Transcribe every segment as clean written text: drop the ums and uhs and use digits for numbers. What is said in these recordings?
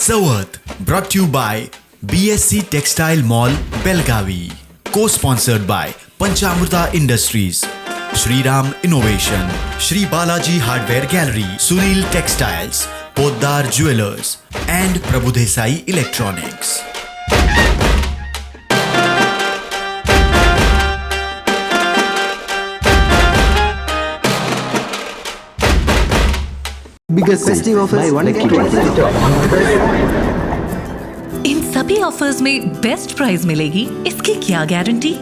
Chavath brought you by BSC textile mall, Belagavi. Co sponsored by Panchamruta industries, Shriram innovation, Shri Balaji hardware gallery, Sunil textiles, Poddar jewellers and Prabhudesai electronics. Biggest Festive offers, buy one lucky get one. In सभी offers में best price मिलेगी, इसकी क्या guarantee?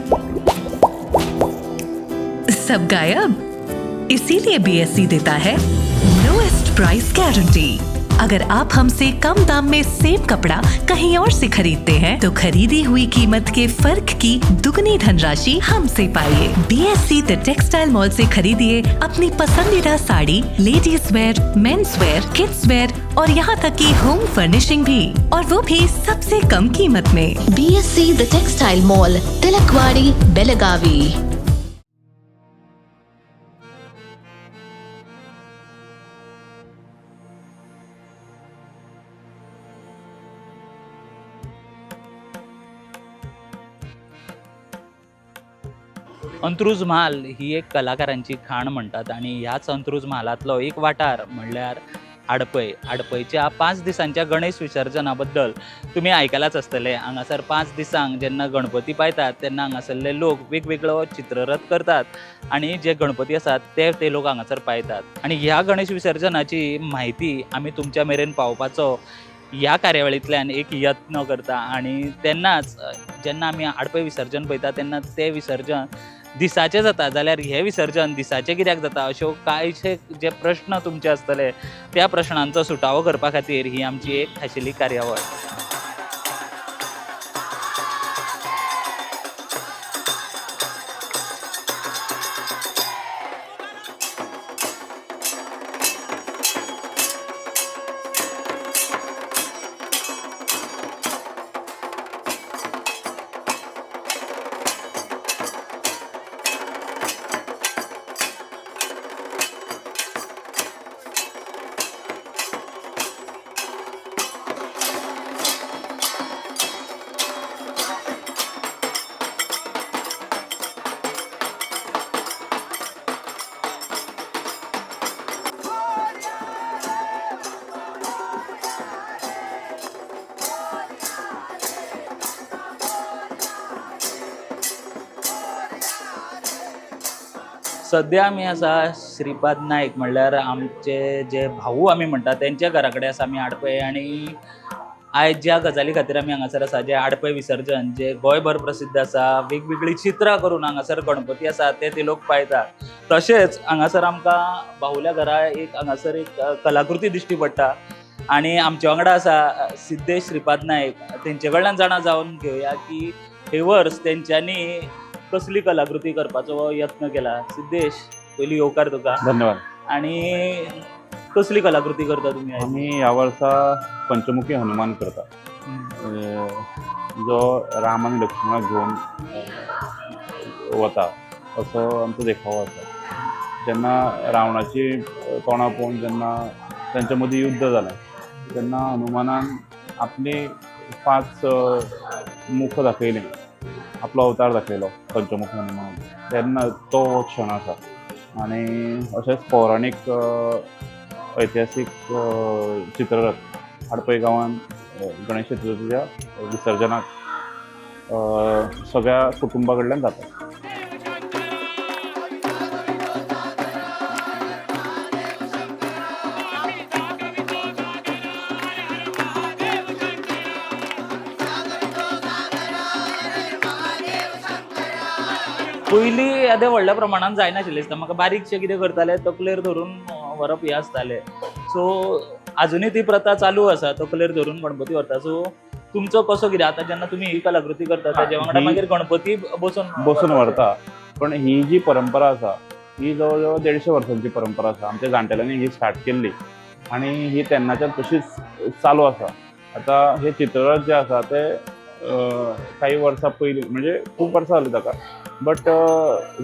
सब गायब। इसीलिए BSc देता है lowest price guarantee. अगर आप हमसे कम दाम में सेम कपड़ा कहीं और से खरीदते हैं तो खरीदी हुई कीमत के फर्क की दुगनी धनराशि हमसे पाइए। बीएससी the textile mall से खरीदिए अपनी पसंदीदा sari, ladies wear, men's wear, kids wear और यहाँ तक कि होम फर्निशिंग भी, और वो भी सबसे कम कीमत में। BSC The Textile Mall, Tilakwadi, Belagavi. Antruz म्हाल ही एक कलाकारांची खाण म्हणटात आनी ह्याच अंत्रूज म्हालांतलो एक वाठार म्हणल्यार आडपय. आडपयच्या 5 दिसांच्या गणेश विसर्जना बद्दल तुमी आयकलाच आसतलें. हांगासर 5 दिसांक जेन्ना गणपती पायतात तेन्ना हांगासरले लोक वेगवेगळो चित्ररथ करतात आनी जे गणपती आसात ते ते लोक हांगासर पायतात. आनी ह्या गणेश विसर्जनाची म्हायती आमी तुमच्या मेरेन पावोवपाचो ह्या कार्यावळींतल्यान एक यत्न करता. आनी तेन्नाच जेन्ना आमी आडपय विसर्जन पळयता तेन्ना तें विसर्जन दिसाचें जाता जाल्यार हें विसर्जन दिसाचें कित्याक जाता अश्यो कांयशे जे प्रश्न तुमचे आसतले त्या प्रश्नांचो सुटावो करपा खातीर ही आमची एक खाशेली कार्यावळ. सद्या आमी आसा श्रीपाद नायक म्हणल्यार आमचे जे भाऊ आमी म्हणटा तेंच्या घरा कडेन आसा आमी आडपय. आनी आयज ज्या गजाली खातीर आमी हांगासर आसा, जे आडपय विसर्जन जे गोंयभर प्रसिद्ध आसा, वेगवेगळीं चित्रां करून हांगासर गणपती आसा ते ते लोक पायतात. तशेंच हांगासर आमकां बाहुल्या घरा एक हांगासर एक कलाकृती दिश्टी पडटा आनी आमचे वांगडा आसा सिद्धेश श्रीपाद नायक. तेंचे कडल्यान जाणा जावन घेवया की हे वर्स तेंच्यांनी कसली कलाकृती करपाचो यत्न केला. सिद्धेश, पयलीं येवकार तुका. धन्यवाद. आनी कसली कलाकृती करता तुमी आयज? आमी ह्या वर्सा पंचमुखी हनुमान करता, जो राम आनी लक्ष्मणाक घेवन वता असो आमचो देखावो आसा. जेन्ना रावणाची तोंडां पळोवन जेन्ना तेंच्या मदीं युद्ध जालें तेन्ना हनुमानान आपली 5 मुख दाखयलीं, आपलो अवतार दाखयलो पंचमुखी हनुमान. तेन्ना तो हो क्षण आसा. आनी अशेंच पौराणीक ऐतिहासीक चित्ररथ आडपय गांवान गणेश चतुर्थीच्या विसर्जनाक सगळ्या कुटुंबा कडल्यान जाता. पयलीं येदें व्हडल्या प्रमाणान जायनाशिल्लें दिसता म्हाका. बारीकशें कितें करताले, तकलेर धरून व्हरप हें आसतालें. सो आजुनूय ती प्रथा चालू आसा, तकलेर धरून गणपती व्हरता. सो तुमचो कसो कितें आतां जेन्ना तुमी ही कलाकृती करता तेजे वांगडा मागीर गणपती बसून बसून व्हरता. पण ही जी परंपरा आसा ही जवळ जवळ 150 वर्सांची परंपरा आसा. आमच्या जाणटेल्यांनी ही स्टार्ट केल्ली आनी ही तेन्नाच्यान तशीच चालू आसा. आतां हे चित्ररथ जे आसा ते काही वर्सां पयलीं, म्हणजे खूब वर्सां जालीं ताका, बट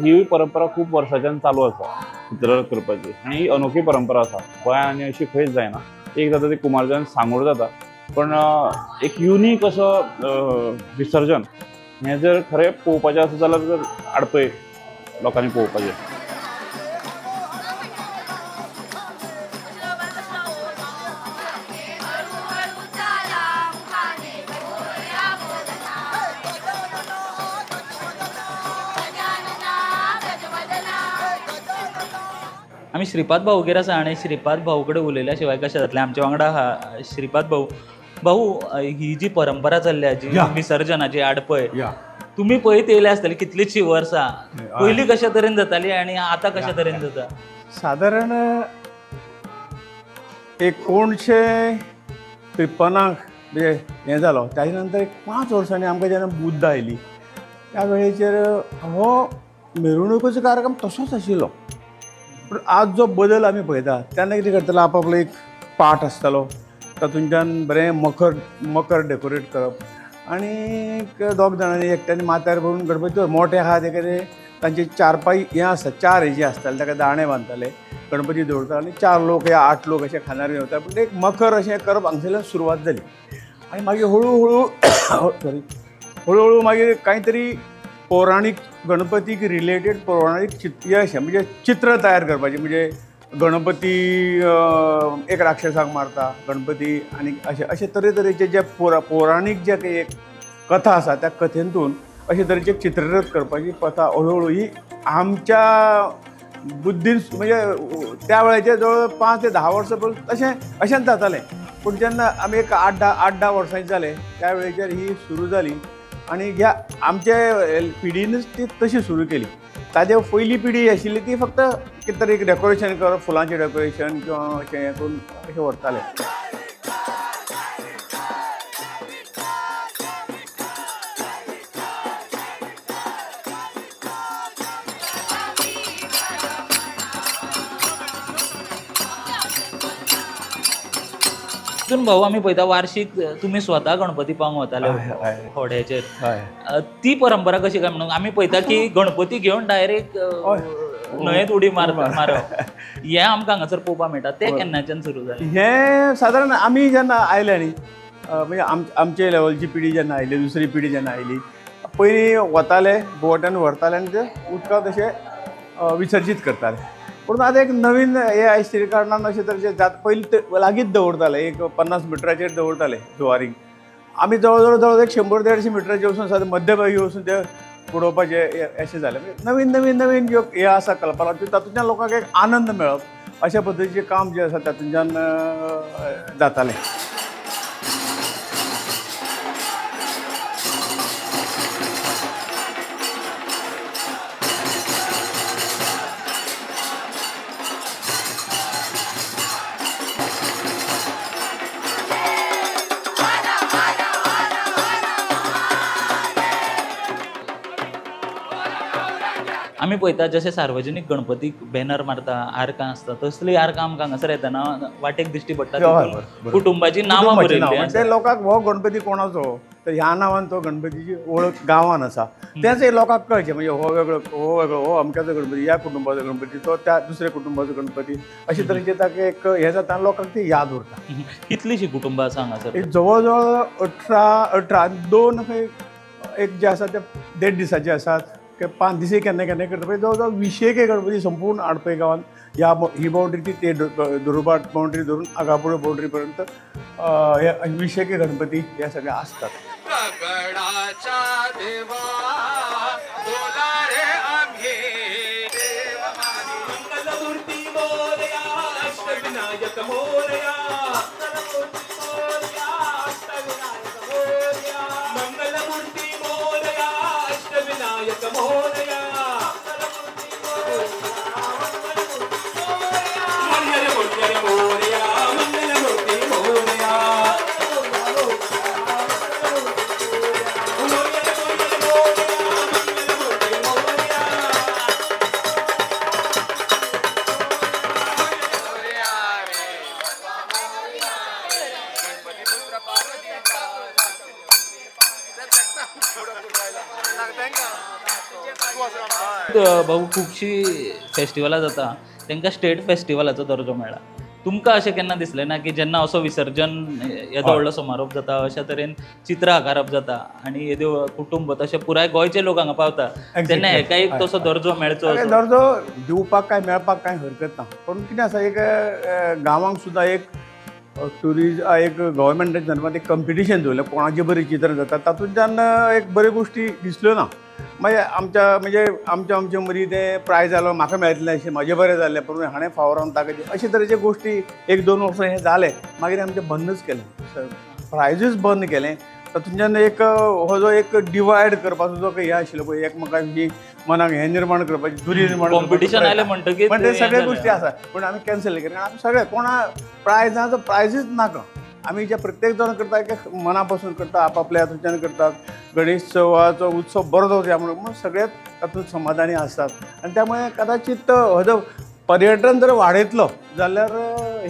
ही परंपरा खूब वर्सांच्यान चालू आसा चित्ररथ करपाची. आनी ही अनोखी परंपरा आसा, गोंयांत आनी अशी खंयच जायना. एक जाता ती कुमारजान सांगोड जाता. पण एक युनीक असो विसर्जन हें जर खरें पळोवपाचें आसा जाल्यार जर आडपय लोकांनी पळोवपाचें. आमी श्रीपाद भाऊगेर आसा आनी श्रीपाद भाऊ कडेन उलयल्या शिवाय कशें जातलें. आमच्या वांगडा आहा श्रीपाद भाऊ. भाऊ, ही जी परंपरा चल्ल्या जी विसर्जनाची आडपय, तुमी पळयत येयले आसतले कितलींशीं वर्सां, पयलीं कशा तरेन जाताली आनी आतां कशा तरेन जाता? सादारण 1953 म्हणजे हें जालो, ताजे नंतर एक 5 वर्सांनी आमकां जेन्ना बुद्द आयली त्या वेळेचेर हो मिरवणुकेचो कार्यक्रम तसोच आशिल्लो. पूण आज जो बदल आमी पळयता तेन्ना कितें करताले, आपआपलो एक पाट आसतालो, तातूंतल्यान बरें मखर मकर डेकोरेट करप आनी दोग जाणांनी एकट्यान माथ्यार भरून गणपती मोठे आहा ते कितें तांचे 4 पांय हें आसता, 4 हेजे आसताले, ताका दाणे बांदताले, गणपती दवरताले आनी 4 लोक या 8 लोक अशे खांदार घेवन वता. पूण एक मखर अशें करप हांगसरल्यान सुरवात जाली आनी मागीर हळू हळू सॉरी हळू हळू मागीर कांय तरी पौराणीक गणपतीक रिलेटेड पौराणीक चित्र अशें म्हणजे चित्र तयार करपाचें, म्हणजे गणपती एक राक्षसाक मारता गणपती आनी अशे अशे तरेतरेचे जे पौराणीक जे काही एक कथा आसा त्या कथेंतून अशे तरेचे चित्ररथ करपाची प्रथा हळू हळू ही आमच्या बुद्दीन म्हणजे त्या वेळाचेर जवळ 5 ते 10 वर्सां पर्यंत अशें अशेंच जातालें. पूण जेन्ना आमी एक 8-10 वर्सांचे जाले त्या वेळेचेर ही सुरू जाली आनी ह्या आमचे पिढीनच ती तशी सुरू केली. ताजे पयली पिढी आशिल्ली ती फक्त कितें तरी एक डेकोरेशन करप, फुलांचें डेकोरेशन किंवा अशें हें करून अशें व्हरताले. तितून भाऊ आमी पळयता वार्षीक तुमी स्वता गणपती पावंक वताले होड्याचेर, ती परंपरा कशी काय म्हणून आमी पळयता की गणपती घेवन डायरेक्ट न्हंयेत उडी मारप हें आमकां हांगासर पळोवपाक मेळटा, तें केन्नाच्यान सुरू जालें? हें सादारण आमी जेन्ना आयले न्ही, म्हणजे आमचे लेवलची पिढी जेन्ना आयली, दुसरी पिढी जेन्ना आयली, पयलीं वताले बोटान व्हरताले आनी ते उदकांत अशें विसर्जीत करताले. पूण आतां एक नवीन हे आशिल्ल्या कारणान अशें तरेचे जात पयलीं ते लागींच दवरताले, एक 50 मिटराचेर दवरताले जुवारीक. आमी जवळ जवळ जवळ एक 100-150 मिटराचेर वचून सादारण मध्यभागी वचून ते उडोवपाचें अशें जालें. म्हणजे नवीन नवीन नवीन ज्यो हे आसा कल्पना त्यो तातूंतल्यान लोकांक एक आनंद मेळप अशा पद्दतीचें काम जें आसा तातूंतल्यान जातालें. आमी पळयता जशें सार्वजनीक गणपतीक बॅनर मारता, आर्कां आसता, तसलीं आर्कां आमकां हांगासर येतना वाटेक दिश्टी पडटा, तितून कुटुंबाचीं नांवां बरयल्लीं आसा. ते लोकांक हो गणपती कोणाचो तर ह्या नांवान तो गणपतीची वळख गांवान आसा तेंच लोकांक कळचें, म्हणजे हो वेगळो, हो वेगळो, हो अमक्याचो गणपती, ह्या कुटुंबाचो गणपती, तो त्या दुसऱ्या कुटुंबाचो गणपती, अशे तरेचे ताका एक हें जाता आनी लोकांक ती याद उरता. कितलींशीं कुटुंबां आसा हांगासर? एक जवळ जवळ 18 2 खंय एक जे आसा ते 1.5 दिसाचे आसात, 5 दिसय केन्ना केन्ना करता, पण जवळ जवळ 20 गणपती संपूर्ण आडपय गांवांत ह्या ही बाउंड्री ती ते दुर्भाट बाउंड्री धरून आगापुरो बाउंड्री पर्यंत हे 20 गणपती हे सगळे आसतात. भाऊ खुबशीं फेस्टिवलां जाता तांकां स्टेट फेस्टिवलाचो दर्जो मेळ्ळा, तुमकां अशें केन्ना दिसलें ना की जेन्ना असो विसर्जन येदो व्हडलो समारोप जाता, अशा तरेन चित्रां आकारप जाता आनी येद्यो कुटुंब तशें पुराय गोंयचे लोक हांगा पावता तेन्ना हेका एक तसो दर्जो मेळचो अरे असो? दर्जो दिवपाक काय मेळपाक कांय हरकत ना, पूण कितें आसा एक गांवांक सुद्दां एक ट्युरिज एक गव्हर्मेंटाच्या संदर्भात एक कंपिटिशन दवरलें, कोणाची बरी चित्रां जाता तातूंतल्यान एक बऱ्यो गोश्टी दिसल्यो ना. मागीर आमच्या म्हणजे आमच्या आमचे मदीं तें प्रायज जालो म्हाका मेळटलें अशें म्हाजें बरें जालें, पूण हाणें फावो रावन ताका अशे तरेचे गोश्टी एक दोन वर्सां हें जालें. मागीर आमचें बंदच केलें, प्रायजूच बंद केलें. तातूंतल्यान एक हो जो एक डिवायड करपाचो जो काही हें आशिल्लो पळय, एकमेकां विशीं मनाक हें निर्माण करपाची दुरी निर्माण कॉम्पिटिशन आयलें म्हणटकीर पण ते सगळे हें गोश्टी जालें. आसा, पूण आमी कॅन्सल केलें. आमी सगळे कोणा प्रायज ना तो प्रायजूच नाका, आमी जे प्रत्येक जाण करता ते मना पासून करता, आपापल्या हातूंतल्यान करतात. गणेशोत्सवाचो उत्सव बरो जावया म्हणून सगळेच तातूंत समाधानी आसतात आनी त्यामुळे कदाचित हो जो पर्यटन जर वाडयतलो जाल्यार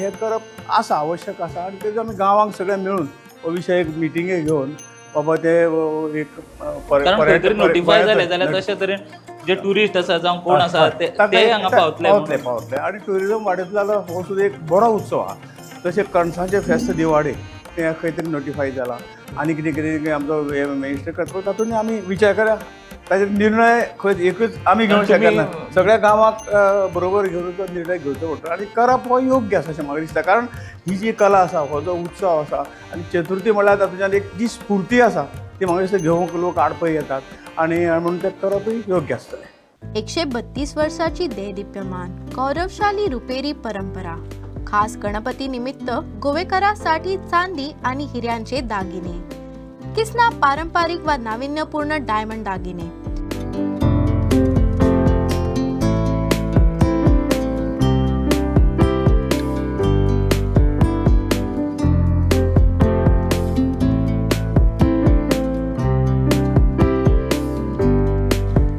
हें करप आसा, आवश्यक आसा. आनी तेजो आमी गांवांक सगळे मेळून हो विशय एक मिटिंगे घेवन बाबा ते एक कारण खंय तरी नोटिफाय जालें जाल्यार तशे तरेन जे ट्युरिस्ट आसा जावं कोण आसा ते ते हांगा पावतले पावतले पावतले. आनी ट्युरिजम वाडयतलो जाल्यार हो सुद्दां एक बरो उत्सव आहा. तशें कणसांचें फेस्त दिवाडे तें खंय तरी नोटिफाय जालां आनी कितें कितें आमचो मिनिस्टर करता तातूंत आमी विचार करा, ताचेर निर्णय खंय एकूच आमी घेवंक शकना, सगळ्या गांवाक बरोबर घेवन तो निर्णय घेवचो पडटलो आनी करप हो योग्य आसा अशें म्हाका दिसता. कारण ही जी कला आसा, हो जो उत्सव आसा आनी चतुर्थी म्हणल्यार तातूंतल्यान एक जी स्फूर्ती आसा ती म्हाका दिसता घेवंक लोक आडपय येतात आनी म्हणून तें करपूय योग्य आसतलें. 132 वर्षाची देदीप्यमान गौरवशाली रुपेरी परंपरा, खास गणपती निमित्त गोवेकरांसाठी चांदी आणि हिऱ्यांचे दागिने, किसना पारंपरिक व नाविन्यपूर्ण डायमंड दागिने.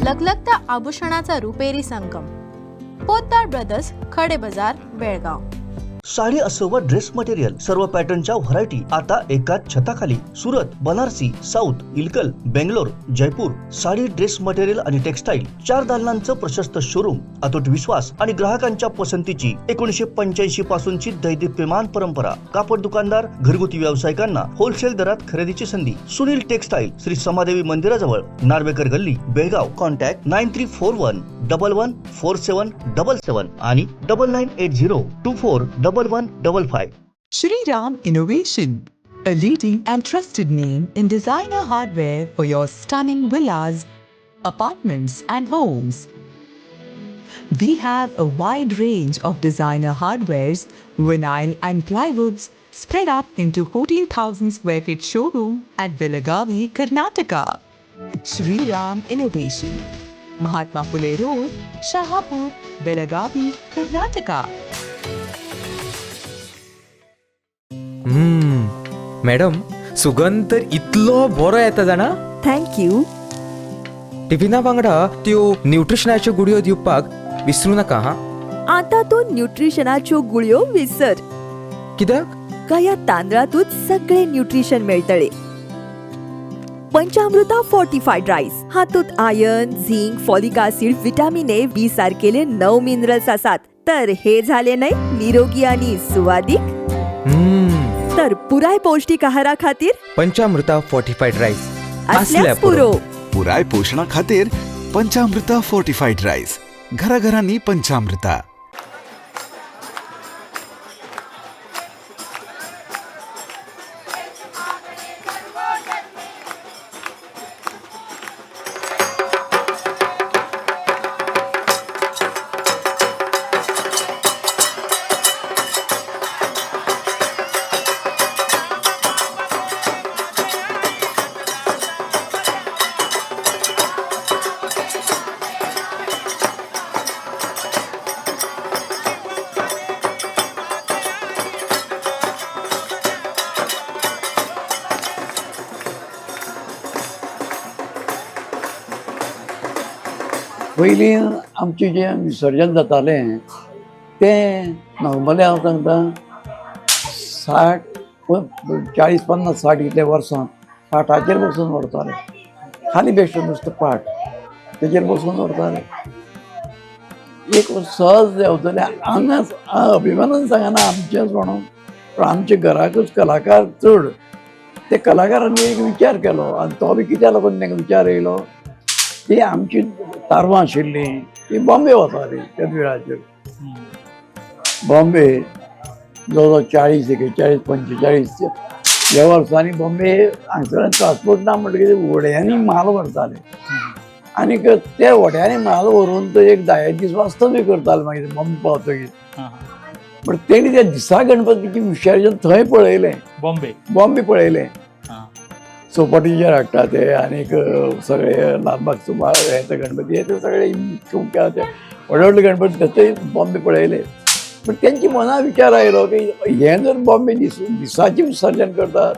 लखलखत्या आभूषणाचा रुपेरी संगम. पोद्दार ब्रदर्स, खडे बाजार, बेळगाव. साडी असो व ड्रेस मटेरियल सर्व पॅटर्नच्या व्हरायटी आता एकाच छताखाली. Surat, Banarasi, south, Ilkal, Bangalore, Jaipur sari dress material आणि टेक्सटाईल 4 दालनांचं प्रशस्त शोरूम. अतूट विश्वास आणि ग्राहकांच्या पसंतीची 1985 पासूनची दैदिप्यमान परंपरा. कापड दुकानदार, घरगुती व्यावसायिकांना होलसेल दरात खरेदीची संधी. सुनील टेक्सटाईल, श्री समादेवी मंदिराजवळ, नार्वेकर गल्ली, बेळगाव. कॉन्टॅक्ट 9341 11 47 77 आणि 9980 24 11 55. Shri Ram Innovation, a leading and trusted name in designer hardware for your stunning villas, apartments and homes. We have a wide range of designer hardwares, vinyl and plywoods spread up into 14,000 square feet showroom at Belagavi, Karnataka. Shri Ram Innovation, Mahatma Phule Road, Shahapur, Belagavi, Karnataka. Madam, सुगंध तर इतलो बरो येता जाणा. Thank you. टिफिना वांगडा त्यो न्यूट्रिशनाच्यो गुळयो दिवपाक विसरू नाका हा. आता तूं न्यूट्रिशनाच्यो गुळयो विसर. कित्याक? काया तांदळातूच सगळे न्यूट्रिशन मेळटले. पंचामृता फोर्टिफायड रायस हातूंत iron, zinc, folic acid, vitamin A, B सारकेले 9 minerals आसात. तर हे झाले न्हय निरोगी आणि सुवादीक. तर पुराय पौष्टिक आहारा खातीर पंचामृता फोर्टिफायड रायस असल्याच पुरो. पुराय पोशणा खातीर पंचामृता फोर्टिफायड रायस, घराघरांनी पंचामृता. पयलीं आमचें जें विसर्जन जातालें तें नॉर्मली हांव सांगता 60 40 50 60 इतल्या वर्सां पाटाचेर बसून व्हरताले. खाली बेश्टो नुस्तो पाट तेजेर बसून व्हरताले. एक सहज देंवतले हांगा. अभिमानान सांगना आमचेंच म्हणून, पूण आमच्या घराकूच कलाकार चड. ते कलाकारांनी एक विचार केलो आनी तो बी कित्याक लागून तांकां विचार येयलो, ती आमची तारवां आशिल्लीं ती बॉम्बे वताली त्याच वेळाचेर. बॉम्बे जवळ जवळ 40, 41, 45 ह्या वर्सांनी बॉम्बे हांगसरल्यान ट्रान्सपोर्ट ना म्हणटकीर व्हड्यांनी म्हाल व्हरताले आनीक ते व्हड्यांनी म्हाल व्हरून तो एक 10 दीस वास्तव्य करताले मागीर बॉम्बे पावतकीर. पण तेणी त्या दिसा गणपतीचें विसर्जन थंय पळयलें, बॉम्बे बॉम्बे पळयलें. चौपाटीचेर हाडटा ते आनीक सगळे लालबागचो हे ते गणपती हे ते सगळे ते व्हडले व्हडले गणपती ते बॉम्बे पळयले. पण तेंच्या मना विचार आयलो की हे जर बॉम्बे दिसाचें विसर्जन करतात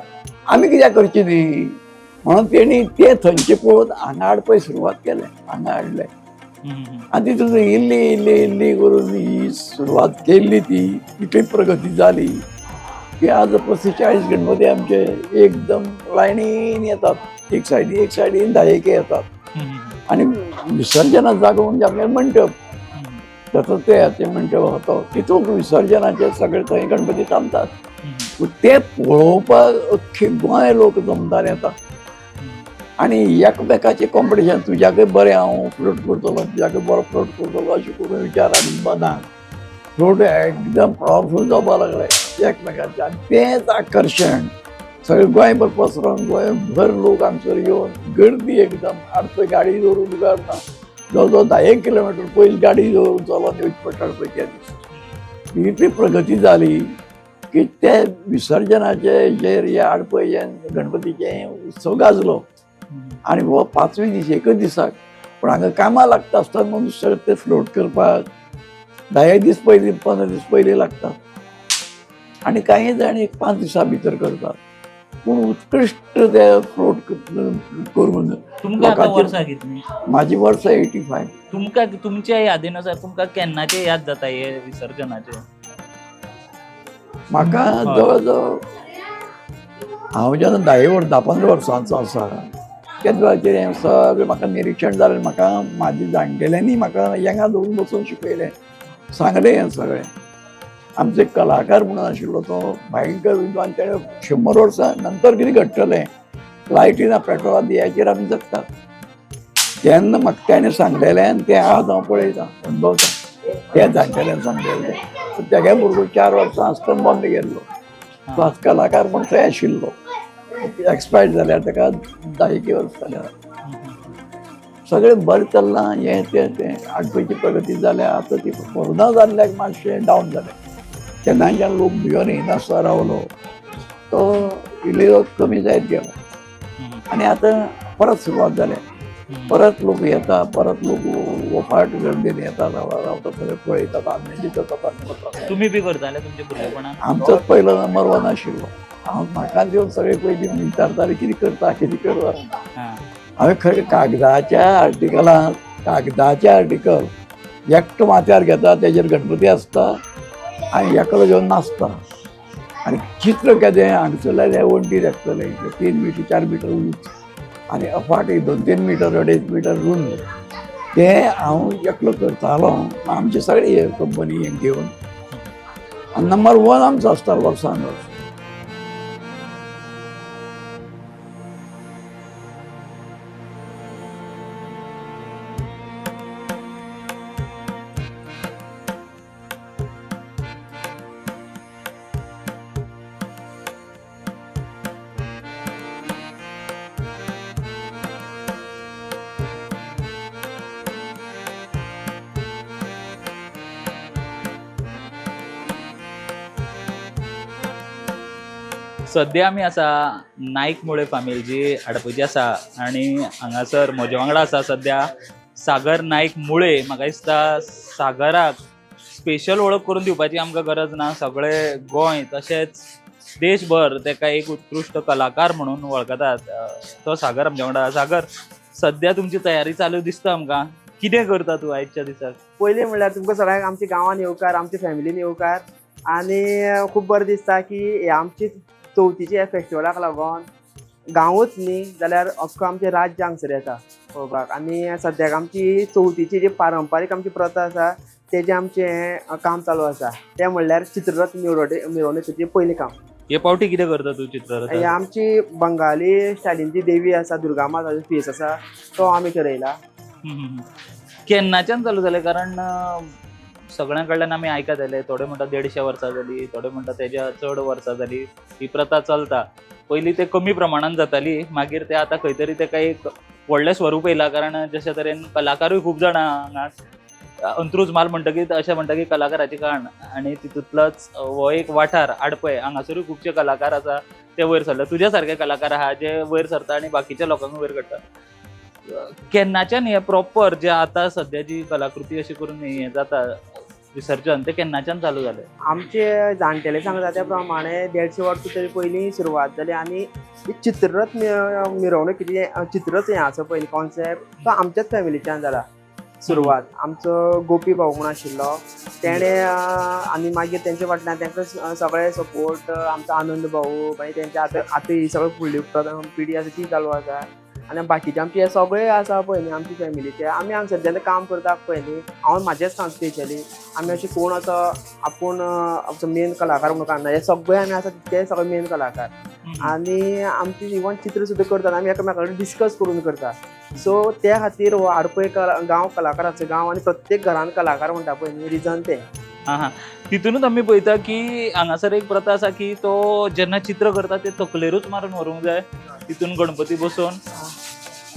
आमी कित्याक करचें न्ही म्हणून तेणी ते थंयचे पळोवन हांगा हाडपाक सुरवात केलें, हांगा हाडलें आनी तितून इल्ली इल्ली इल्ली करून ही सुरवात केल्ली ती इतली प्रगती जाली की आज 35-40 गणपती आमचे एकदम लायनीन येतात, एक सायडीन एक सायडीन 10 येतात. आनी विसर्जना जागो म्हणजे आपल्याला मंटप, ताचो ते मंटप होतो तितूंत विसर्जनाचे सगळे थंय गणपती थांबतात. ते पळोवपाक अख्खे गोंय लोक जमदार येतात आनी एकमेकाचें कॉम्पिटिशन, तुज्याकय बरें हांव फ्लोट करतलो, तुज्याकय बरो फ्लोट करतलो अशें करून विचार आनी मनाक फ्लोट एकदम पावरफूल जावपाक लागले एकमेकाचें. आनी तेंच आकर्शण सगळें गोंयभर पसरोन गोंयभर लोक हांगसर येवन गर्दी एकदम आडपय गाडी दवरून ना, जवळ जवळ 10 किलोमिटर पयस गाडी दवरून चलोन येवचें पडटा पळय त्या दीस. इतली प्रगती जाली की ते विसर्जनाचे जेर हे आडपय गणपतीचे उत्सव गाजलो आनी हो 5वे दीस एकच दिसाक. पूण हांगा कामां लागता आसतना म्हणून सगळें ते फ्लोट करपाक 10 दीस पयलीं 15 दीस पयलीं लागता आनी कांय जाण एक 5 दिसां भितर करतात. पूण उत्कृश्ट ते फ्लोट करून लोकांचे. म्हाजी वर्सां 85. तुमकां तुमच्या यादीनुसार तुमकां केन्नाचे याद जाता हे विसर्जनाचे? म्हाका जवळ जवळ हांव जेन्ना 10-15 वर्सांचो आसा त्याच वेळाचेर हें सगळें म्हाका निरिक्षण जालें. म्हाका म्हाज्या जाणटेल्यांनी म्हाका येंगा दवरून बसून शिकयलें, सांगलें हें सगळें. आमचे कलाकार म्हणून आशिल्लो तो भयंकर विद्वान, तेणें 100 वर्सां नंतर कितें घडटलें, लायटी ना पेट्रोला दियाचेर आमी जगतात तेन्ना म्हाका तेणें सांगलेलें आनी तें आज हांव पळयतां अणभवतां त्या जाणटेल्यान सांगलेलें. तेगे भुरगो 4 वर्सां आसतना बॉम्बे गेल्लो, तो आज कलाकार म्हण थंय आशिल्लो. एक्सपायर्ड जाल्यार ताका 10 वर्स जाल्यार सगळें बरें चल्लां हें तें तें आडपयची प्रगती जाल्या. आतां ती कोरोना जाल्ल्याक मातशें डावन जालें, तेन्नाच्यान लोक भियोन येयनासतना रावलो तो इल्लो कमी जायत गेलो आनी आतां परत सुरवात जाल्या. परत लोक येता, परत लोक वफाट गर्दीन येता, रावता, सगळें पळयतात, आमचे जातात. तुमी बी करताले तुमच्या भुरगेपणान? आमचोच पयलो नंबर 1 आशिल्लो हांव. म्हाका येवन सगळे पयलीं विचारताले कितें करता कितें करता. हांवें खरें कागदाच्या आर्टिकलांत, कागदाचें आर्टिकल एकटो माथ्यार घेता, तेजेर गणपती आसता आनी एकलो घेवन नाचता आनी चित्र केदें हांगसरल्यार वण्टीर एकतलें 3 मिटर 4 मिटर उंच आनी अफाट 2-3 मिटर 2.5 मिटर रुंद तें हांव एकलो करतालो. आमचे सगळे कंपनी हें घेवन आनी नंबर 1 आमचो आसता वर्सान वर्स. सद्या आमी आसा नायक मुळे फामील जी आडपयची आसा आनी हांगासर म्हजे वांगडा आसा सद्या सागर नायक मुळे. म्हाका दिसता सागराक स्पेशल वळख करून दिवपाची आमकां गरज ना, सगळे गोंय तशेंच देशभर ताका एक उत्कृश्ट कलाकार म्हणून वळखतात तो सागर आमच्या वांगडा. सागर, सद्या तुमची तयारी चालू दिसता आमकां, कितें करता तूं आयच्या दिसाक? पयलीं म्हणल्यार तुमकां सगळ्यांक आमच्या गांवान येवकार, आमच्या फॅमिलीन येवकार आनी खूब बरें दिसता की आमची चवथीच्या ह्या फेस्टिवलाक लागून गांवूच न्ही जाल्यार अख्खो आमचें राज्य हांगसर येता पळोवपाक. आनी सद्याक आमची चवथीची जी पारंपारीक आमची प्रथा आसा तेजें आमचें हें काम चालू आसा. तें म्हणल्यार चित्ररथ मिरवणुकेचें पयलें काम. हे पावटी कितें करता तूं चित्ररथ? हे आमची बंगाली स्टायलीन जी देवी आसा, दुर्गा माताचो फेस आसा तो आमी ठरयला. केन्नाच्यान चालू जालें? कारण सगळ्यां कडल्यान आमी आयकत आयले, थोडे म्हणटा 150 वर्सां जाली, थोडे म्हणटा तेज्या चड वर्सां जाली ही प्रथा चलता. पयलीं ते कमी प्रमाणान जाताली, मागीर ते आतां खंय तरी तेका एक व्हडलें स्वरूप येयलां. कारण जशे तरेन कलाकारूय खूब जाणां हांगा अंत्रुज म्हाल म्हणटकीत अशें म्हणटा की कलाकाराची काण, आनी तितूंतलोच हो एक वाठार आडपय, हांगासरूय खुबशे कलाकार आसा ते वयर सरले. तुज्या सारके कलाकार आहा जे वयर सरता आनी बाकीच्या लोकांक वयर काडटा. केन्नाच्यान हे प्रॉपर जे आतां सद्या जी कलाकृती अशी करून हें जाता विसर्जन, ते केन्नाच्यान चालू जालें? आमचे जाणटेले सांगता त्या प्रमाणे 150 वर्सां तरी पयलीं सुरवात जाली. आनी चित्ररथ मिरवणुकीची चित्ररथ हें आसा पयलीं कॉन्सेप्ट तो आमच्याच फॅमिलीच्यान जाला सुरवात. आमचो गोपी भाऊ म्हूण आशिल्लो तेणें, आनी मागीर तेंच्या फाटल्यान तांकां सगळे सपोर्ट आमचो आनंद भाऊ, मागीर तेंच्या आतां आतां ही सगळी फुडली पिढी आसा ती चालू आसा. आनी बाकीचे आमचे हे सगळे आसा पळय न्ही आमचे फॅमिलीचे, आमी हांगसर जेन्ना काम करता पळय न्ही, हांव म्हाजेंच सांगता स्पेशली, आमी अशें कोण असो आपूण आमचो मेन कलाकार म्हणून काडना, हे सगळे आमी आसा ते सगळे मेन कलाकार. आनी आमची इवन चित्र सुद्दां करतात आमी एकामेका कडेन डिस्कस करून करता. सो त्या खातीर हो आडपय गांव कलाकाराचो गांव आनी प्रत्येक घरान कलाकार म्हणटा पळय न्ही, रिजन तें. हां हां, तितूनच आमी पळयता की हांगासर एक प्रथा आसा की तो जेन्ना चित्र करता ते तकलेरूच मारून व्हरूंक जाय, तितून गणपती बसोवन.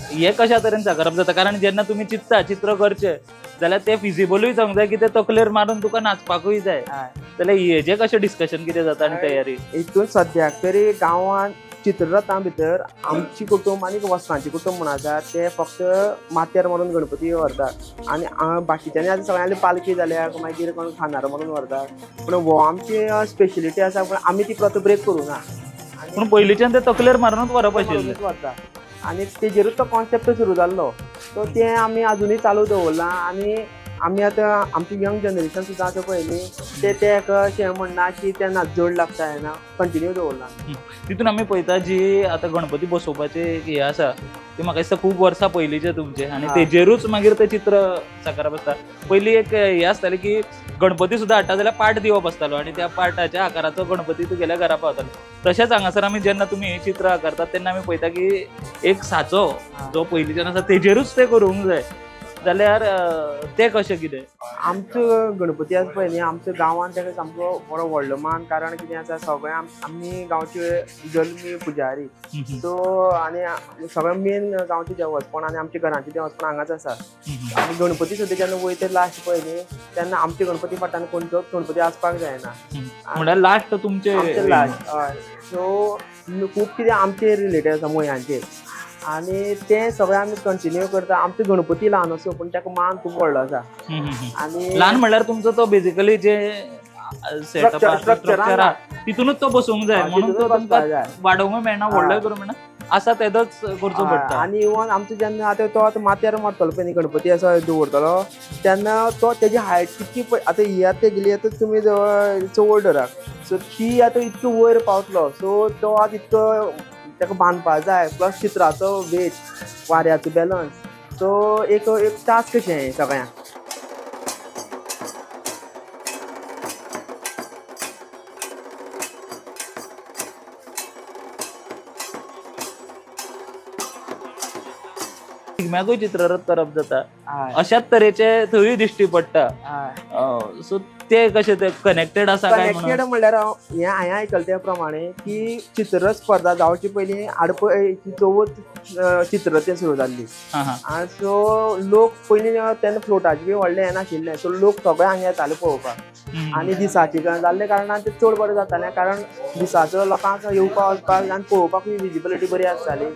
हे कशा तरेन साकारप जाता? कारण जेन्ना तुमी चिंतता चित्र करचें जाल्यार ते फिजिबलूय जावंक जाय की ते तकलेर मारून तुका नाचपाकूय जाय, जाल्यार हेजें कशें डिस्कशन कितें जाता आनी तयारी? हितून सद्याक तरी गांवांत चित्ररथां भितर आमची कुटुंब आनी वस्त्रांची कुटुंब म्हूण आसा ते फक्त माथ्यार मारून गणपती व्हरतात, आनी बाकीच्यांनी आतां सगळ्यांनी पालखी जाल्या मागीर कोण खांदार मारून व्हरतात. पूण हो आमची स्पेशलिटी आसा, पूण आमी ती प्रथा ब्रेक करूं ना. पूण पयलींच्यान ते तकलेर मारूनच व्हरप आशिल्लें व्हरता आनी तेजेरूच तो कॉन्सेप्ट सुरू जाल्लो, सो तें आमी आजुनूय चालू दवरलां. आनी आमी आतां आमची यंग जनरेशन सुद्दां आतां पळय न्ही ते तेका अशें म्हणना की तेन्ना जड लागता येना, कंटिन्यू दवरलां. तितून आमी पळयता जी आतां गणपती बसोवपाचें हें आसा ती म्हाका दिसता खूब वर्सां पयलींचें तुमचें, आनी तेजेरूच मागीर तें चित्र साकारप आसता. पयलीं एक हें आसतालें की गणपती सुद्दां हाडटा जाल्यार पाट दिवप आसतालो आनी त्या पाटाच्या आकाराचो गणपती तुगेल्या घरा पावतालो. तशेंच हांगासर आमी जेन्ना तुमी चित्र आकारतात तेन्ना आमी पळयता की एक साचो जो पयलींच्यान आसा तेजेरूच तें करूंक जाय, जाल्यार तें कशें कितें? आमचो गणपती आसा पळय न्ही आमच्या गांवांत ताका सामको बरो व्हडलो मान, कारण कितें आसा सगळे आमी गांवचे जल्मी पुजारी, सो आनी सगळे मेन गांवचे देवस्पण आनी आमच्या घरांचे देवस्पण हांगाच आसा. आनी गणपती सुद्दां जेन्ना वयता लास्ट पळय न्ही तेन्ना आमचे गणपती फाटल्यान कोणतोच गणपती आसपाक जायना, म्हणल्यार लास्ट तुमचे आमचे लास्ट. हय, सो खूब कितें आमचे रिलेटेड आसा मोयांचेर, आनी तें सगळें आमी कंटिन्यू करता. आमचो गणपती ल्हान आसूं पूण ताका मान खूब व्हडलो आसा. आनी ल्हान म्हणल्यार तुमचो तो बेसिकली जे स्ट्रक्चर आहा तितूनच तो बसूंक जाय, म्हणून तो तुमकां वाडोवंक मेळना, व्हडलोय करूंक मेळना, आसा तेदोच करचो पडटा. आनी इवन आमचो जेन्ना आतां तो आतां माथ्यार मारतलो पळय न्ही गणपती असो दवरतलो तेन्ना तो तेजी हायट कितकी पळय आतां ही आतां तेगेली आतां तुमी चवड धरात, सो ती आतां इतको वयर पावतलो, सो तो आतां इतको ताका बांदपा जाय, प्लस चित्राचो वेट, वाऱ्याचो बॅलन्स, सो एक एक टास्क कशें हें सगळ्यांक. शिगम्याकूय चित्ररथ करप जाता, अशाच तरेचे थंयूय दिश्टी पडटा. सो ते कशें ते कनेक्टेड आसा काय? कनेक्टेड म्हणल्यार हें हांवें आयकलें त्या प्रमाणे की चित्ररथ स्पर्धा जावचे पयलीं आडपयची चवथ चित्ररथ सुरू जाल्ली, आनी सो लोक पयलीं तेन्ना फ्लोटाचें बी व्हडलें हें नाशिल्लें, सो लोक सगळे हांगा येताले पळोवपाक. आनी दिसाचे जाल्ले कारणान तें चड बरें जातालें, कारण दिसाचो लोकांक येवपाक वचपाक आनी पळोवपाकूय विजिबिलिटी बरी आसताली.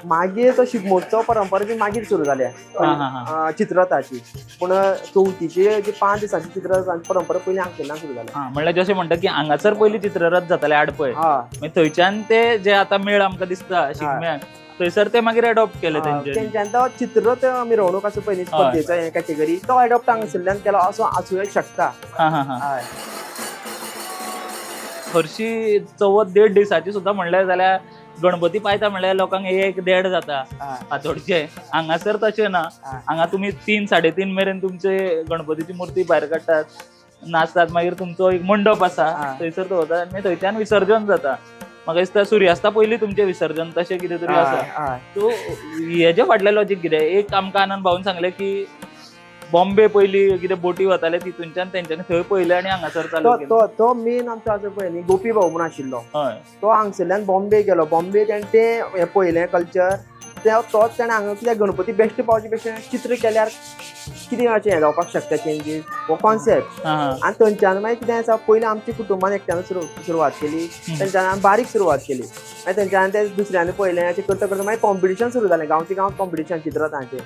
मागीर तो शिगमोत्सव परंपरा जी मागीर सुरू जाल्या चित्ररथाची, पूण चवथीची जी 5 दिसांची चित्ररथाची परंपरा पयलीं हांगसरल्यान सुरू जाल्या. म्हणल्यार जशें म्हणटा की हांगासर पयलीं चित्ररथ जाताले आडपय, मागीर थंयच्यान ते जे आतां मेळ आमकां दिसता शिगम्याक थंयसर ते मागीर एडॉप्ट केले तेंच्यान. तो चित्ररथ मिरवणूक आसा पयलीं स्पर्धेचो हे कॅटेगरी तो एडॉप्ट हांगासरल्यान केलो असो आसूं शकता. हरशी चवथ 1.5 दिसाची सुद्दां म्हणलें जाल्यार गणपती पायता म्हणल्यार लोकांक 1-1.5 जाता फातोडचे. हांगासर तशें ना, हांगा तुमी 3-3.5 मेरेन तुमचे गणपतीची मूर्ती भायर काडटात, नाचतात, मागीर तुमचो एक मंडप आसा थंयसर दवरतात आनी थंयच्यान विसर्जन जाता. म्हाका दिसता सुर्यास्ता पयलीं तुमचें विसर्जन तशें कितें तरी आसा. सो हेजे फाटलें लॉजीक कितें? एक आमकां आनंद भाऊन सांगलें की बॉम्बे पयली कितें बोटी वताले तितूनच्यान तेंच्यांनी थंय पयलें आनी हांगासर चालू केलें. तो मेन आमचो आसा पळय न्ही गोपी भाऊ म्हूण आशिल्लो, तो हांगसरल्यान बॉम्बे गेलो. बॉम्बे तेणें तें हें पळयलें कल्चर, तोच तेणें हांगा कित्याक गणपती बेश्टे पावचे पेक्षा चित्र केल्यार कितें अशें हें जावपाक शकता चेंजीस, हो कॉन्सेप्ट. आनी थंयच्यान मागीर कितें आसा, पयलीं आमच्या कुटुंबान एकट्यान सुरवात केली, थंयच्यान आमी बारीक सुरवात केली, मागीर थंयच्यान ते दुसऱ्यांनी पळयलें, अशें करता करता मागीर कॉम्पिटिशन सुरू जालें, गांवचे गांव कॉम्पिटिशन चित्ररथांचें.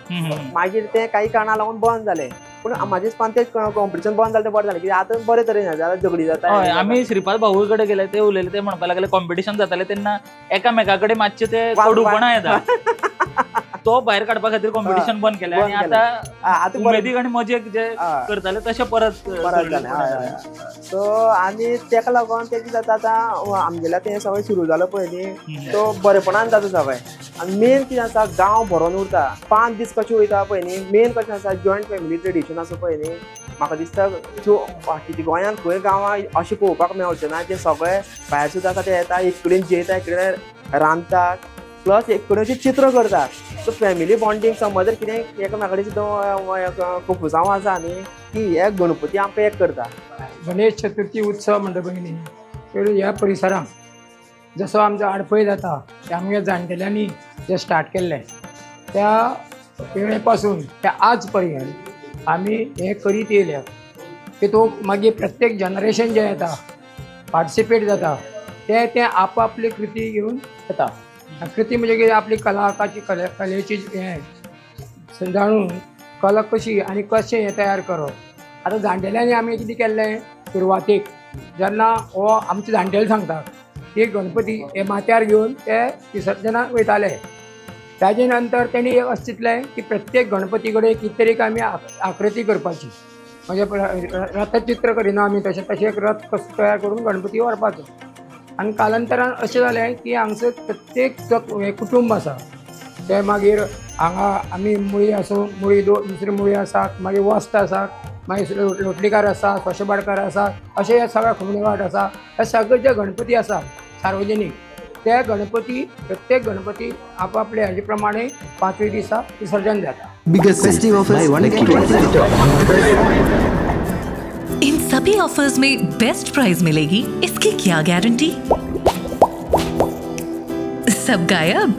मागीर तें काही कारणां लागून बंद जालें, पूण म्हाज्या हिसपान तें कॉम्पिटिशन बंद जालें तें बरें जालें, कित्याक आतां बरे तरेन जाल्यार झगडी जाता. आमी श्रीपाद भाऊ कडेन गेले ते उलयले, ते म्हणपाक लागले कॉम्पिटिशन जातालें तेन्ना एकामेका कडेन मातशें ते कडूपणा येता, तो भायर काडपा खातीर कॉम्पिटिशन बंद केलें आनी आतां उमेदीक आनी मजेक जे करताले तशें परत परत जालें. सो आनी तेका लागून तें कितें जाता आतां आमगेल्या तें सगळें सुरू जालो पळय न्ही, तो बरेपणान जाता सगळें. आनी मेन कितें आसा, गांव भरोन उरता, 5 दीस कशें वयता पळय न्ही. मेन कशें आसा, जॉयंट फॅमिली ट्रेडिशन आसा पळय न्ही. म्हाका दिसता त्यो बाकीच्या गोंयांत खंय गांवां अशें पळोवपाक मेळचें ना, जे सगळे भायर सुद्दां आसा ते येता, एक कडेन जेयता, एक कडेन रांदतात, प्लस एक कडेन अशें चित्र करतात. सो फॅमिली बॉन्डींग समज जर कितें एकामेका कडेन सुद्दां कोफुसांव आसा न्ही, की हे गणपती आमकां एक करता. गणेश चतुर्थी उत्सव म्हणटा पळय न्ही, तर ह्या परिसरांत जसो आमचो आडपय जाता ते आमगे जाणटेल्यांनी जे स्टार्ट केल्लें त्या वेळे पासून ते आज पर्यंत आमी हें करीत येयल्या. तितूंत मागीर प्रत्येक जनरेशन जें येता पार्टिसिपेट जाता, ते ते आपआपली कृती घेवन येता. कृती म्हणजे कितें, आपली कलाकाची कलेची हें जाणून कला कशी आनी कशें हें तयार करप. आतां जाणटेल्यांनी आमी कितें केल्लें सुरवातेक, जेन्ना हो आमचे जाणटेले सांगता की गणपती हे माथ्यार घेवन ते विसर्जनाक वयताले, ताजे नंतर तेणी एक अशें चिंतलें की प्रत्येक गणपती कडेन कितें तरी आमी आकृती करपाची, म्हणजे रथचित्र करिना आमी तशें तशें एक रथ कसो तयार करून गणपती व्हरपाचो. आनी कालांतरान अशें जालें की हांगसर प्रत्येक जो कुटुंब आसा ते मागीर हांगा आमी मुळी आसूं, मुळी दुसरी मुळी आसात, मागीर वस्त आसात, मागीर लोटलीकार आसा, सोशेबाडकार आसा, अशे हे सगळे खुमणेवाट आसा, हे सगळे जे गणपती आसा सार्वजनीक, ते गणपती प्रत्येक गणपती आपापले हाजे प्रमाणे 5व्या दिसा विसर्जन जाता. इन सभी ऑफर्स में बेस्ट प्राइस मिलेगी, इसकी क्या गारंटी? सब गायब,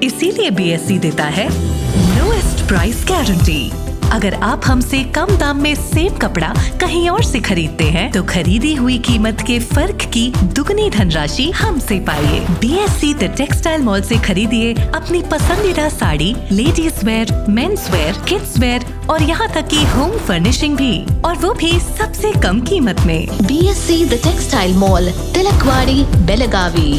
इसीलिए बीएससी देता है लोएस्ट प्राइस गारंटी. अगर आप हमसे कम दाम में सेम कपड़ा कहीं और से खरीदते हैं तो खरीदी हुई कीमत के फर्क की दुगनी धनराशि हमसे पाइए। बीएससी the textile mall से खरीदिए अपनी पसंदीदा sari, ladies wear, men's wear, kids wear और यहाँ तक कि होम फर्निशिंग भी, और वो भी सबसे कम कीमत में। BSC the textile mall, Tilakwadi, Belagavi.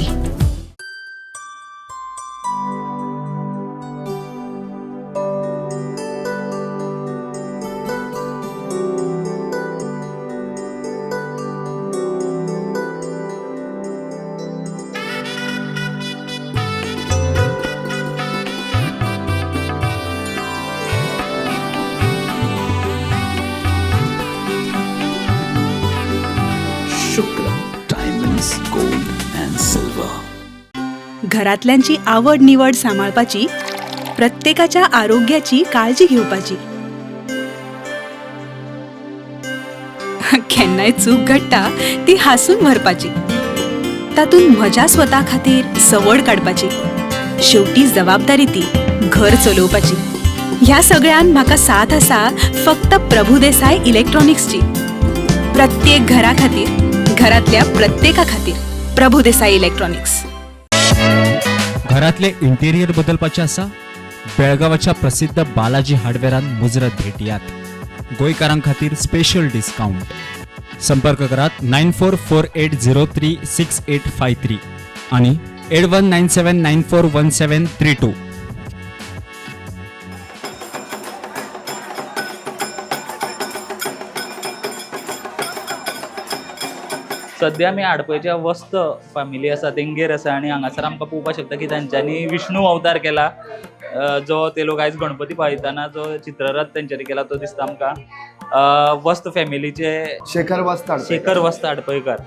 Diamonds, gold and silver. घरातल्यांची आवड निवड सांबाळपाची, प्रत्येकाच्या आरोग्याची काळजी घेवपाची। केन्नाय चूक घडटा ती हासून भरपाची, तातूंत म्हज्या स्वता खातीर सवड काडपाची, शेवटी जबाबदारी ती घर चलोवपाची। ह्या सगळ्यान म्हाका साथ आसा फक्त प्रभुदेसाय इलेक्ट्रॉनिक्सची। प्रत्येक घरा खातीर, घरातल्या प्रत्येका खातीर प्रभुदेसाय इलेक्ट्रॉनिक्स। घरातले इंटेरियर बदलपाचे आसा? बेळगांवाच्या प्रसिद्ध बालाजी हार्डवेरान मुजरत भेटयात। गोंयकारां खातीर स्पेशल डिस्काउंट। संपर्क करात 9448036853 आणि 8197941732। सद्या आमी आडपयच्या वस्त फॅमिली आसा तेंगेर आसा आनी हांगासर आमकां पळोवपाक शकता की तांच्यांनी विष्णू अवतार केला, जो ते लोक आयज गणपती पावयतना जो चित्ररथ तेंच्यांनी केला तो दिसता आमकां. वस्त फॅमिलीचे शेखर वस्त, शेखर वस्त आडपयकर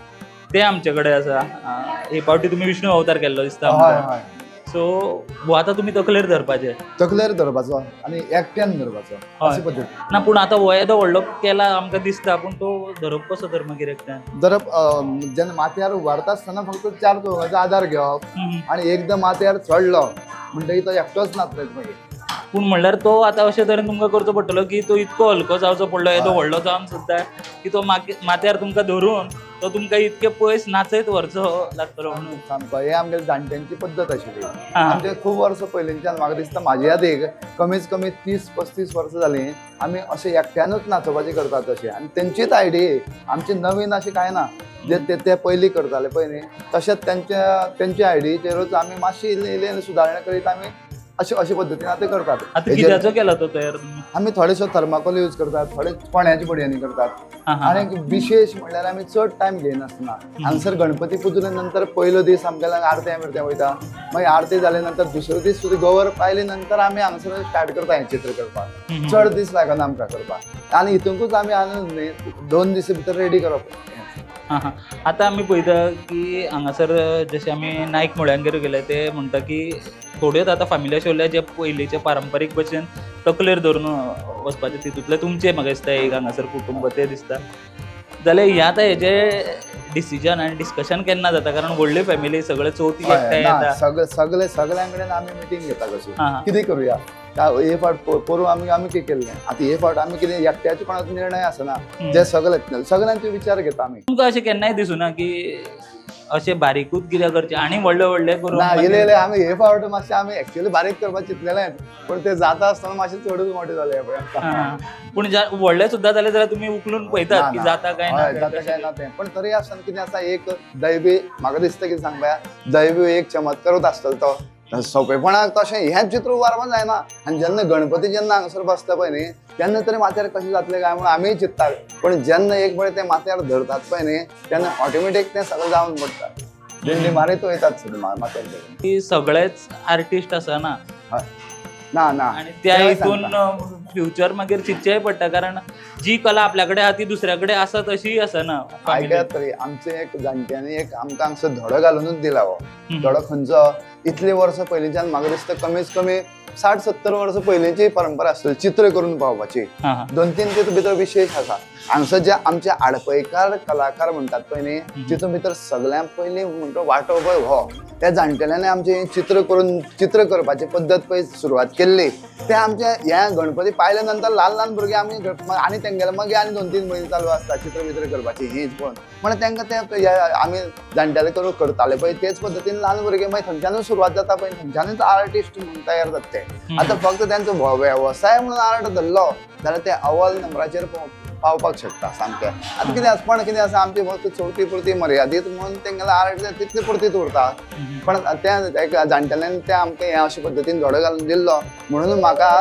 ते आमचे कडेन आसा. हे फावटी तुमी विष्णू अवतार केल्लो दिसता आमकां. सो हो आतां तुमी तकलेर धरपाचें, तकलेर धरपाचो आनी एकट्यान धरपाचो अशी पद्दत ना. पूण आतां हो येदो व्हडलो केला आमकां दिसता, पूण तो धरप कसो तर मागीर एकट्यान धरप? जेन्ना माथ्यार उबारता आसतना फक्त चार चौगांचो आदार घेवप आनी एकदां माथ्यार चडलो म्हणटकीर तो एकटोच नाचता मागीर. पूण म्हणल्यार तो आतां अशे तरेन तुमकां करचो पडटलो की तो इतको हलको जावचो पडलो, येदो व्हडलो जावन सुद्दां की तो माथ्यार तुमकां धरून तो तुमकां इतके पयस नाचयत व्हरचो लागतलो म्हणून. सामको हे आमगे जाणट्यांची पद्दत आशिल्ली. आमचे खूब वर्सां पयलींच्यान म्हाका दिसता म्हाजे यादीक कमीत कमी 30-35 वर्सां जालीं आमी अशें एकट्यानूच नाचोवपाचें करतात तशें. आनी तेंचीच आयडिया, आमची नवीन अशें कांय ना, जे ते पयलीं करताले पळय न्ही तशेंच तेंच्या आयडियेचेरूच आमी मातशी इल्ली इल्ली सुदारणा करीत आमी अशे अशे पद्दतीन आतां करतात. आतां कित्याचो केला तो तयार? आमी थोडेसो थर्माकोल यूज करतात, थोडे कोण्याच्या बडयांनी करतात. आनी विशेश म्हणल्यार आमी चड टायम घेयनासतना हांगसर गणपती पुजले नंतर पयलो दीस आमगेल्या आरत्या बिरत्या वयता, मागीर आरती जाले नंतर दुसरो दीस सुद्दां गवर पायले नंतर आमी हांगसर स्टार्ट करता हें चित्र करपाक. चड दीस लागना आमकां करपाक आनी हितूंकूच आमी आनी 2 दीस भितर रेडी करप. आतां आमी पळयता की हांगासर जशें आमी नायक मुळ्यांगेर गेले ते म्हणटा की थोड्योच आतां फामिली अश्यो उरल्या जे पयलींचे पारंपारीक भशेन तकलेर धरून वचपाचें, तितूंतलें तुमचें म्हाका दिसता एक हांगासर कुटुंब तें दिसता. जाल्यार हें आतां हेजें डिसिजन आनी डिस्कशन केन्ना जाता? कारण व्हडली फॅमिली सगळे चवथीक एकठांय येता, सगळे सगळ्यां कडेन आमी मिटींग घेता कशी कितें करुया. हे फावट पोरूं आमी आमी कितें केल्लें, आतां हे फावट आमी कितें एकट्याचो कोणाचो निर्णय आसना, जे सगळे सगळ्यांचे विचार घेता आमी. तुमकां अशें केन्नाय दिसुना की अशें बारीकूच कित्याक करचें आनी व्हडले व्हडले करूं? ना, इल्ले इल्ले आमी हे फावट मातशें आमी एक्चुअली बारीक करपाक चिंतलेलें, पूण तें जाता आसतना मातशें चडूच मोटें जालें पळय. पूण व्हडलें सुद्दां जालें जाल्यार तुमी उखलून पळयतात की जाता काय ना, जाता काय ना तें. पण तरी आसतना कितें आसा, एक दैवी म्हाका दिसता कितें सांगपा, दैवी एक चमत्कारूच आसतलो तो. सोंपेपणाक तशें हें चित्र उबारपाक जायना. आनी जेन्ना गणपती जेन्ना हांगासर बसता पळय न्ही तेन्ना तरी माथ्यार कशें जातलें काय म्हणून आमीय चिंततात, पूण जेन्ना एक पळय तें माथ्यार धरतात पळय न्ही तेन्ना ऑटोमॅटीक तें सगळें जावन पडटा, दिंडी मारीत वयतात सुद्दां माथ्यार धरून. सगळेच आर्टिस्ट आसना ना ना, आनी त्या हितून फ्युचर मागीर चिंतचेंय पडटा, कारण जी कला आपल्या कडेन आसा ती दुसऱ्या कडेन आसा तशीय आसना. आयकयात तरी आमचे एक जाणट्यांनी एक आमकां हांगसर धडो घालुनूच दिला. हो धडो खंयचो, इतलीं वर्सां पयलींच्यान म्हाका दिसता कमीत कमी 60-70 वर्सां पयलींची परंपरा आसतली चित्र करून पावपाची. 2-3 तितून भितर विशेश आसा. हांगसर जे आमचे आडपयकार कलाकार म्हणटात पळय न्ही तितून भितर सगळ्यां पयलीं म्हणटा वांटो पळय हो त्या जाणटेल्यांनी आमचें चित्र करून चित्र करपाची पद्दत पळय सुरवात केल्ली. ते आमचे हे गणपती पायल्या नंतर ल्हान ल्हान भुरगे आमी आनी तेंगेले मागीर आनी 2-3 म्हयने चालू आसता चित्र बित्र करपाची हीच पळोवन. म्हणल्यार तेंकां ते आमी जाणटेले करून करताले पळय तेच पद्दतीन ल्हान भुरगे मागीर थंयच्यानूच सुरवात जाता पळय, थंयच्यानूच आर्टिस्ट म्हणून तयार जाता ते. आतां फक्त तेंचो वेवसाय म्हणून आर्ट धरलो जाल्यार ते अव्वल नंबराचेर पावपाक शकता सामकें. आतां कितें आसा, पण कितें आसा आमची फक्त चवथी पुरती मर्यादीत म्हणून तेंगेलो आर्ट तितले पुरतीच उरता. पण त्या एका जाणटेल्यान ते आमकां हें अशे पद्दतीन धडो घालून दिल्लो म्हणून म्हाका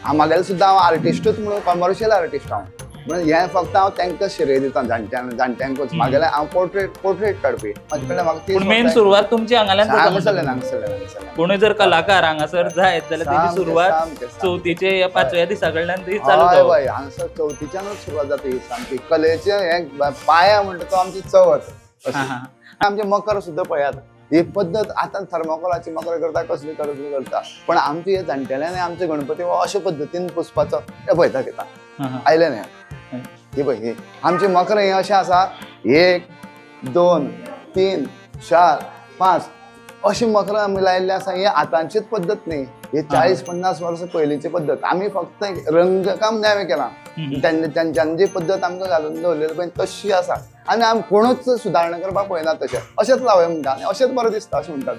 म्हागेलें सुद्दां हांव आर्टिस्टूच म्हणून कमर्शियल आर्टिस्ट हांव म्हणून हें फक्त हांव तांकां श्रेय दिता जाणट्यांकूच. म्हागेलें हांव पोर्ट्रेट काडपी म्हाजे कडल्यान म्हाका मेन सुरवात तुमची हांगाल्यान हांगासरल्यान हांगासरल्यान. कोणूय जर कलाकार हांगासर जायत जाल्यार तेजी सुरवात चवथीचे या 5व्या दिसा कडल्यान ती चालू जाता. हय, हांगासर चवथीच्यानूच सुरवात जाता ही सामकी कलेचें हें पाया म्हणटा तो आमची चवथ. आमचें मकर सुद्दां पळयात ही पद्दत आतां थर्माकोलाची मकर करता कसली कसली करता, पण आमची हे जाणटेल्यांनी आमचे गणपती हो अशे पद्दतीन पुजपाचो हे पळयता कितें आयलें न्ही. ही पळय ही आमची मकर ही अशें आसा 1 2 3 4 5 अशी मकरां आमी लायिल्ली आसा. ही आतांचीच पद्दत न्ही, ही 40-50 वर्सां पयलींची पद्दत. आमी फक्त रंगकाम नवें केलां, तेंच्यांनी जी पद्दत आमकां घालून दवरलेली पळय तशी आसा आनी आमी कोणूच सुदारणा करपाक पळयना, तशें अशेंच लावया म्हणटा आनी अशेंच बरें दिसता अशें म्हणटात.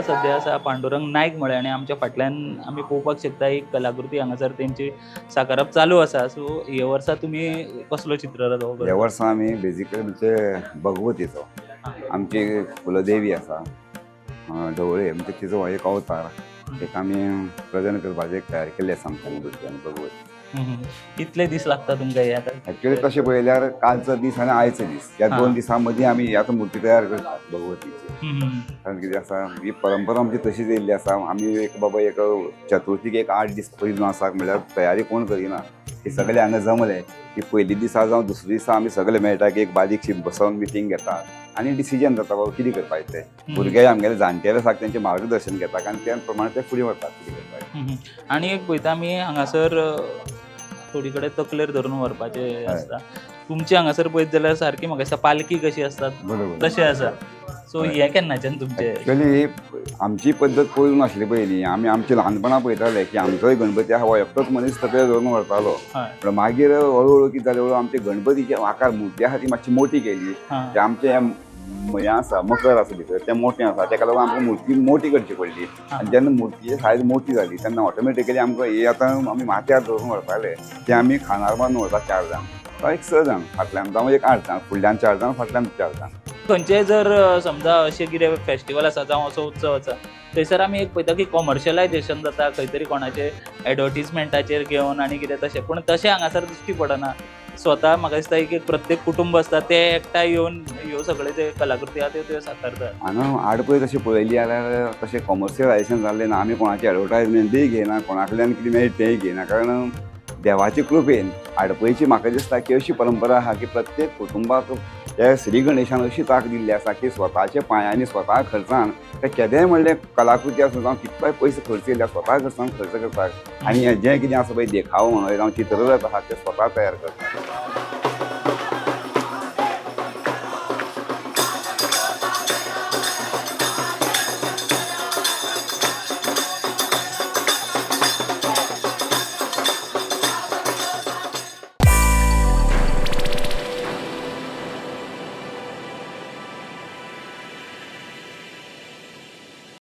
वांगडा सद्या आसा पांडुरंग नायक म्हळ्ळे आनी आमच्या फाटल्यान आमी पळोवपाक शकता एक कलाकृती हांगासर तेंची साकारप चालू आसा. सो हे वर्सा तुमी कसलो चित्ररथ हो ह्या वर्सा आमी बेजिकली म्हणजे भगवतीचो, आमची कुलदेवी आसा ढवळे, म्हणजे तिचो हो एक अवतार, एक आमी प्रेजेंट करपाचें एक तयार केल्लें आसा आमच्या भुरग्यांनी भगवती. कितले दीस लागता तुमकां हे आतां? एक्चुअली तशें पळयल्यार कालचो दीस आनी आयचो दीस ह्या 2 दिसां मदीं आमी ह्या मुर्ती तयार करतात भगवतीची. कारण कितें आसा, ही परंपरा आमची तशीच येयल्ली आसा. आमी एक बाबा एक चतुर्थीक एक 8 दीस पयलीं आसा म्हणल्यार तयारी कोण करिना, की सगळे हांगा जमले की पयली दिसा जावं दुसरे दिसा आमी सगळे मेळटा की एक बारीकशी बसोवन मिटींग घेतात आनी डिसिजन जाता बाबा कितें करपाचें तें. भुरगे आमगेले जाणटेले आसा तेंचें मार्गदर्शन घेतात आनी त्या प्रमाणे ते फुडें वतात कितें करपाचें. आनी एक पळयता आमी हांगासर थोडी कडेन तकलेर धरून व्हरपाचें आसता, तुमचे हांगासर पळयत जाल्यार सारकी म्हाका दिसता पालखी कशी आसतात तशें आसा. सो हें केन्नाच्यान तुमचें? एक्चुअली आमची पद्दत पयलून आशिल्ली, पयलीं आमी आमच्या ल्हानपणा पळयताले की आमचोय गणपती आहा हो एकटोच मनीस तकलेर धरून व्हरतालो. पूण मागीर हळू हळू कितें जालें, हळू आमचे गणपतीचे आकार मुर्ती आहा ती मातशी मोठी केली. ते आमचें हें आसा मकर आसा भितर तें मोटें आसा, तेका लागून आमकां मुर्ती मोठी करची पडली. आनी जेन्ना मुर्तीची सायज मोठी जाली तेन्ना ऑटोमॅटिकली आमकां हे आतां आमी माथ्यार धरून व्हरताले ते आमी खांदार बांदून व्हरता 4 जाण, एक 6 जाण, फाटल्यान जावं एक 8 जाण, फुडल्यान 4 जाण, फाटल्यान 4 जाण. खंयचेय जर समजा अशें कितें फेस्टिवल आसा जावं असो उत्सव आसा थंयसर आमी एक पळयता की कॉमर्शलायजेशन जाता, खंय तरी कोणाचे एडवर्टीजमेंटाचेर घेवन आनी कितें तशें, पूण तशें हांगासर दिश्टी पडना. स्वता म्हाका दिसता एक प्रत्येक कुटुंब आसता ते एकठांय येवन ह्यो सगळे जे कलाकृती आहा त्यो साकारतात. हांगा आडपय तशें पळयली जाल्यार तशें कॉमर्शियलायजेशन जाल्लें ना, आमी कोणाचें एडवर्टायजमेंटूय घेयना, कोणा कडल्यान कितें मेळटा तेंय घेयना. कारण देवाचे कृपेन आडपयची म्हाका दिसता की अशी परंपरा आहा की प्रत्येक कुटुंबाक त्या श्री गणेशान अशी तांक दिल्ली आसा की स्वताच्या पांयांनी स्वता खर्चान ते केदेंय म्हणलें कलाकृती आसूं जावं कितलोय पयशे खर्च येयल्यार स्वता खर्चान खर्च करतात आनी हें जें कितें आसा पळय देखावो म्हणून जावं चित्ररथ आहा ते स्वता तयार करतात.